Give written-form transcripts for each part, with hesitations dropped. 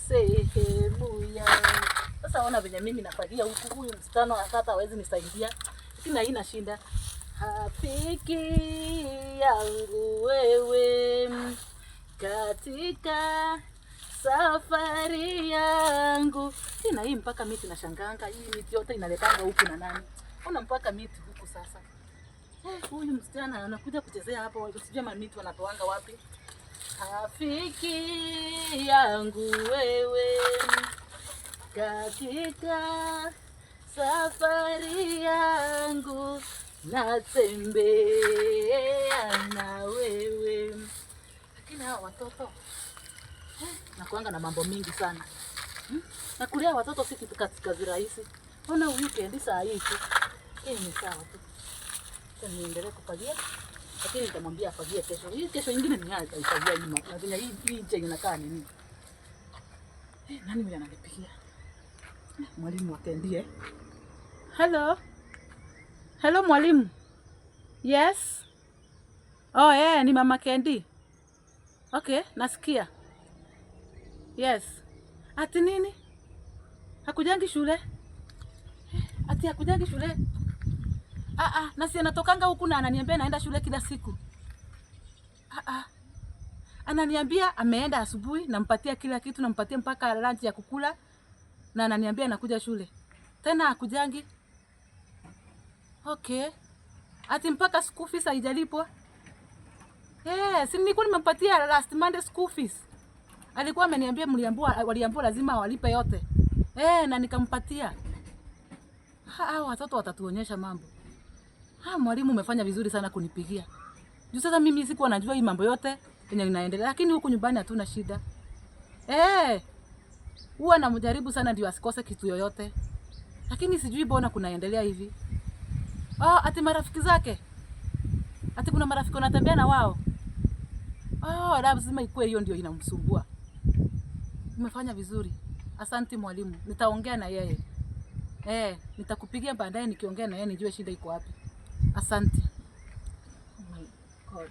Sehemu yangu. Sasa ona venye mimi nafagia huku, huyu msichana hata hawezi nisaidia, lakini haina shida. Rafiki yangu wewe, katika safari yangu. Tena hii mpaka miti nashanganga, hii miti yote inaletanga huku na nani? Ona mpaka miti huku sasa. Huyu msichana anakuja kuchezea hapo, sijui mamiti wanatoanga wapi. Rafiki yangu wewe, katika safari yangu natembea na wewe. Lakini hawa watoto nakuanga na mambo mingi sana Na kulea watoto si kitu kazi rahisi. Ona weekend saa hii tu. Hii ni sawa tu. Acha niendelee kufagia. Lakini nitamwambia afagie kesho. Hii kesho nyingine ni yeye ataifagia hii. Na venye hii nje inakaa nini? Nani huyu ananipigia? Mwalimu wa Kendi. Hello. Hello mwalimu. Yes. Oh, ni mama Kendi. Okay, nasikia. Yes. Ati nini? Hakujangi shule? Ati hakujangi shule? Ah ah, na si anatokanga huku na ananiambia naenda shule kila siku. Ah ah. Ananiambia ameenda asubuhi, nampatia kila kitu, nampatia mpaka lunch ya kukula na ananiambia anakuja shule. Tena hakujangi. Okay. Ati mpaka school fees haijalipwa. Si nilikuwa nimempatia last Monday school fees. Alikuwa ameniambia mliambiwa, waliambiwa lazima walipe yote. Na nikampatia. Ha, watoto watatuonyesha mambo. Ha, mwalimu umefanya vizuri sana kunipigia. Juu sasa mimi sikuwa najua hii mambo yote yenye inaendelea, lakini huku nyumbani hatuna shida. Huwa namjaribu sana ndio asikose kitu yoyote. Lakini sijui mbona kunaendelea hivi. Oh, ati marafiki zake. Ati kuna marafiki wanatembea na wao. Oh, lazima ikuwe hiyo ndio inamsumbua. Umefanya vizuri. Asante mwalimu. Nitaongea na yeye. Nitakupigia baadaye nikiongea na yeye nijue shida iko wapi. Asante. Oh my God.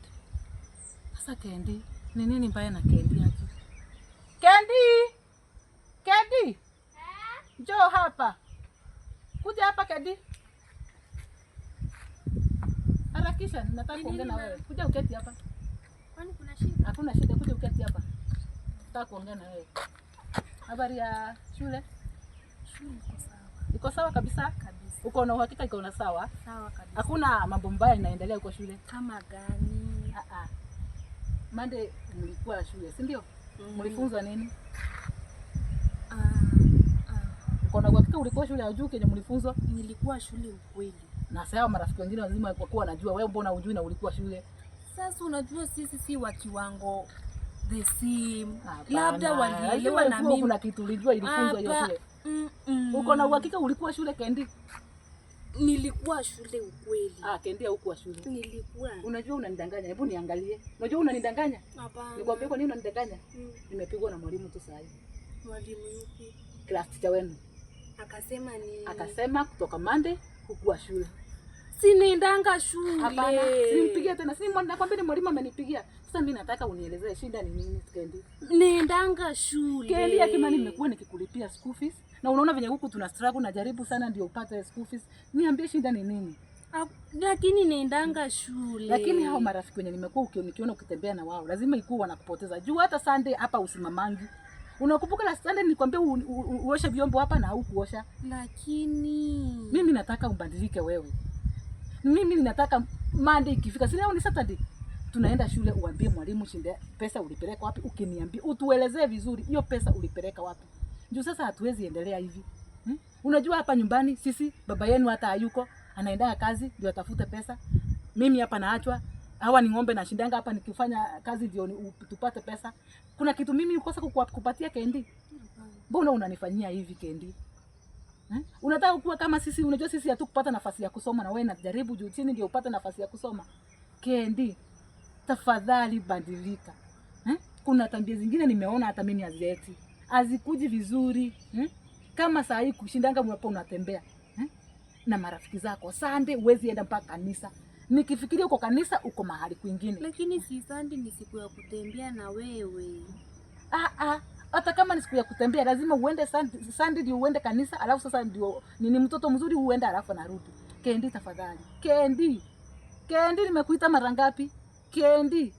Sasa Kendi, ni nini mbaya na Kendi haki? Kendi! Kendi! Njoo hapa. Kuja hapa Kendi. Harakisha, nataka kuongea na wewe. Kuja uketi hapa. Kwani kuna shida? Hakuna shida, kuja uketi hapa. Nataka kuongea na wewe. Habari ya shule? Shule iko sawa. Iko sawa kabisa? Kabisa. Uko na uhakika iko na sawa? Sawa kabisa. Hakuna mambo mbaya inaendelea huko shule? Kama gani? Ah ah. Monday mlikuwa shule, si ndio? Mlifunzwa nini? Uko na uhakika ulikuwa shule hujui kenye mlifunzwa? Nilikuwa shule ukweli. Na sasa marafiki wengine wazima kwa kuwa wanajua, wewe mbona hujui na ulikuwa shule? Sasa unajua sisi si wa kiwango the same. Hapana. Labda walielewa na mimi. Kuna kitu ulijua ilifunzwa hiyo shule. Uko na uhakika ulikuwa shule Kendi? Nilikuwa shule ukweli. Ah, Kendi hukuwa shule. Nilikuwa. Unajua unanidanganya. Hebu niangalie. Unajua unanidanganya? Hapana. Nikwambie kwa nini unanidanganya? Nimepigwa na mwalimu tu saa hii. Mwalimu yupi? Class teacher wenu. Akasema ni Akasema kutoka Monday hukuwa shule. Sinaendanga shule. Hapana, simpigie tena. Si nakwambia ni mwalimu amenipigia. Sasa mimi nataka unielezee shida ni nini Kendi? Naendanga shule. Kendi, akimani nimekuwa nikikulipia school fees na unaona venye huku tuna struggle, najaribu sana ndio upate school fees. Niambie shida ni nini? Lakini naendanga shule. Lakini hao marafiki wenye nimekuwa nikiona ukitembea na wao, lazima ikuwa wanakupoteza. Juu hata Sunday hapa usimamangi. Unakumbuka last Sunday nilikwambia uoshe vyombo hapa na haukuosha. Lakini mimi nataka ubadilike wewe. Mimi ninataka Monday ikifika, si leo ni Saturday, tunaenda shule, uambie mwalimu shida pesa ulipeleka wapi. Ukiniambia utuelezee vizuri hiyo pesa ulipeleka wapi. Juu sasa hatuwezi endelea hivi. Unajua hapa nyumbani sisi baba yenu hata hayuko, anaenda kazi ndio atafute pesa. Mimi hapa naachwa, hawa ni ng'ombe nashindanga hapa nikifanya kazi ndio tupate pesa. Kuna kitu mimi ukosa kupatia Kendi? Mbona unanifanyia hivi Kendi? Unataka kuwa kama sisi? Unajua sisi hatukupata nafasi ya kusoma na wewe unajaribu juu chini ndio upate nafasi ya kusoma. Kendi, tafadhali badilika. Kuna tabia zingine nimeona hata mimi hazieti. Hazikuji vizuri. Kama saa hii kushindanga mwapo unatembea. Na marafiki zako. Sunday huwezi enda mpaka kanisa. Nikifikiria uko kanisa uko mahali kwingine. Lakini si Sunday ni siku ya kutembea na wewe. Ah ah. Hata kama ni siku ya kutembea lazima uende Sunday ndio uende kanisa, alafu sasa ndio nini mtoto mzuri uende alafu anarudi. Kendi tafadhali. Kendi. Kendi nimekuita mara ngapi? Kendi.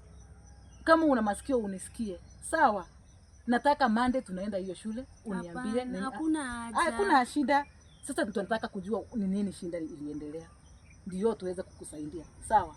Kama una masikio unisikie. Sawa. Nataka Monday tunaenda hiyo shule uniambie Hapana, hakuna haja. Hakuna shida. Sasa tunataka kujua ni nini shida iliendelea. Ndio tuweze kukusaidia. Sawa.